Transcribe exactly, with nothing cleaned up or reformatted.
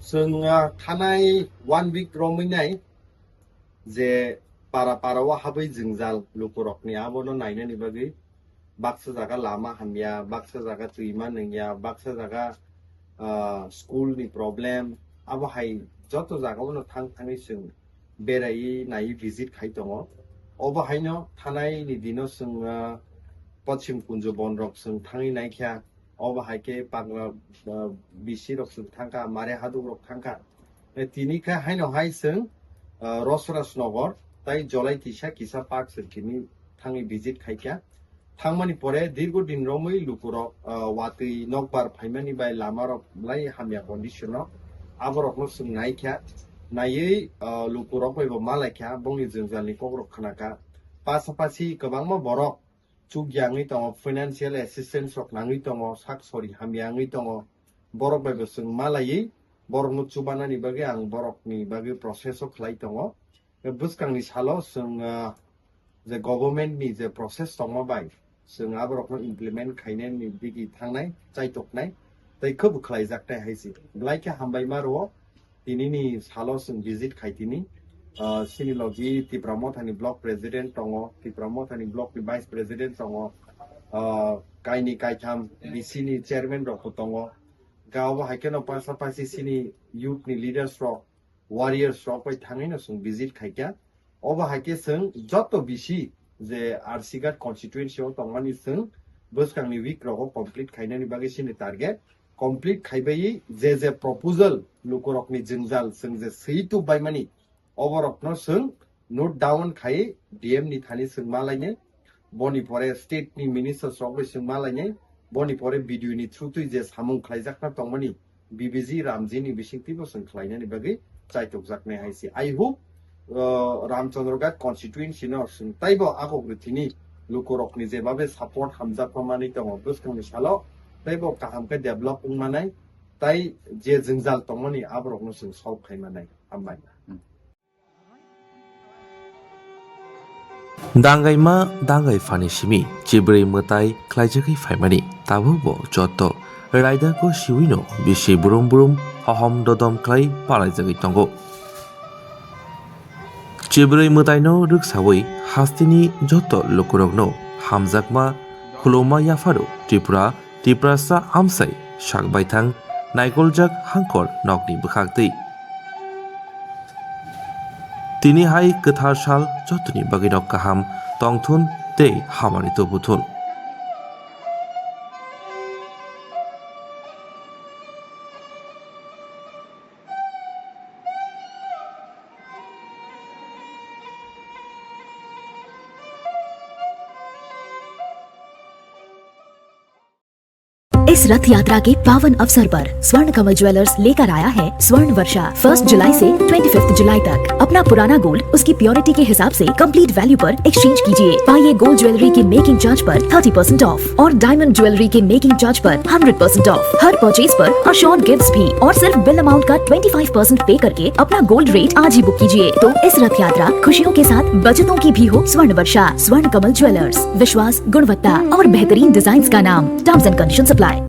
Chwng, ah, thanai one week romwi nai je para para o habwi jwngjal lukurokni abono nainani bagwi baksa jaga lama hamya, baksa jaga twima nungya, baksa jaga, ah, school ni problem, abo hai joto jaga o no thang thangwi chwng beraiwi naiwi visit khai tongo. Obo haino thanai ni dino chwng, ah, Pochim Kunjo Bonrok chwng thangwi naikha. Obo hai khe Pagla, ah, bisi rok chwng thangkha, Mare Haduk rok thangkha. Eh, tini kha haino hai chwng, ah, Rosrasnogor tai Jolai Tisa kisa park chwng tini thangwi visit khaikha. Thangmani pore dirgo din romwi lukurok, ah, watwi nokbar phaimani bai lamarok belai hamya condition o. Aborokno chwng naikha, naiwi, ah, lukurok bai bo malaikha, bongni jwngjalni kokrok khnakha. Pasapasi kwbangma borok chukya wngwi tongo, financial assistance rok nangwi tongo, sak sori hamya wngwi tongo. Borok bai bo chwng malaiwi borokno chubanani bagwi ang borokni bagwi process o khlai tongo. Bwskangni salo chwng, ah, je government ni je process tongma bai chwng aborokno implement khainani digi thangnai, chaitoknai, tei khwbo khlaijaknai hai se. Belai khe hambai ma rwo, tinini salo chwng visit khai tini. Ah, sini logi Tipra Mothani block president tongo, Tipra Mothani block ni vice president tongo, ah, kaini kaitham B C ni chairman rok bo tongo. Ga obo hai kheno pasapasi sini youth ni leaders rok, warriors rok bai thangwi no chwng visit khaikha. Obo hai khe chwng joto bisi je R C Ghat constituency o tongmani chwng bwskangni week rogo complete khainani bagwi chini target. Complete khaibai je je proposal lukurokni jwngjal chwng je swi tubaimani, oborokno chwng note down khai D M ni thani chwng malainai, boni pore state ni minister rok bai chwng malainai, boni pore B D O ni through twi je samung khlaijakna tongmani, B B G Ramji ni bisingtwi bo chwng khlainani bagwi chaitokjaknai hai se. I hope, uh, Ramchandra Ghat constituency no chwng taibo agok rwthini lukurokni jebabe support hamjakma manwi tongo, bwskangni salo taibo kaham khe develop wngmanai, tai je jwngjal tongmani aborokno chwng solve khai manai. Hambai. Dangaima dangai phani simi chibrwi mwtai khlaijagwi phaimani, tabukbo joto raidako siwino bisi brum brum hohom dodom khlai palaijagwi tongo. Chibrwi mwtaino rwksawi hasteni joto lukurokno hamjakma khuluma yapharo Tripura Tiprasa amsai sak baithang naikoljak hangkor nokni bwkhaktwi. Tini hai kwthar sal jotoni bagwino kaham tongthun tei hamari tubuthun. इस रथ यात्रा के पावन अवसर पर स्वर्ण कमल ज्वेलर्स लेकर आया है स्वर्ण वर्षा। फर्स्ट जुलाई से ट्वेंटी फिफ्थ जुलाई तक अपना पुराना गोल्ड उसकी प्योरिटी के हिसाब से कंप्लीट वैल्यू पर एक्सचेंज कीजिए। पाइए गोल्ड ज्वेलरी के मेकिंग चार्ज पर थर्टी परसेंट ऑफ और डायमंड ज्वेलरी के मेकिंग चार्ज पर हंड्रेड परसेंट ऑफ। हर परचेज पर अश्योर्ड गिफ्ट्स भी और सिर्फ बिल अमाउंट का ट्वेंटी फाइव परसेंट पे करके अपना गोल्ड रेट आज ही बुक कीजिए। तो इस रथ यात्रा खुशियों के साथ बचतों की भी हो। स्वर्ण वर्षा, स्वर्ण कमल ज्वेलर्स, विश्वास, गुणवत्ता और बेहतरीन डिजाइन्स का नाम। Terms and conditions apply.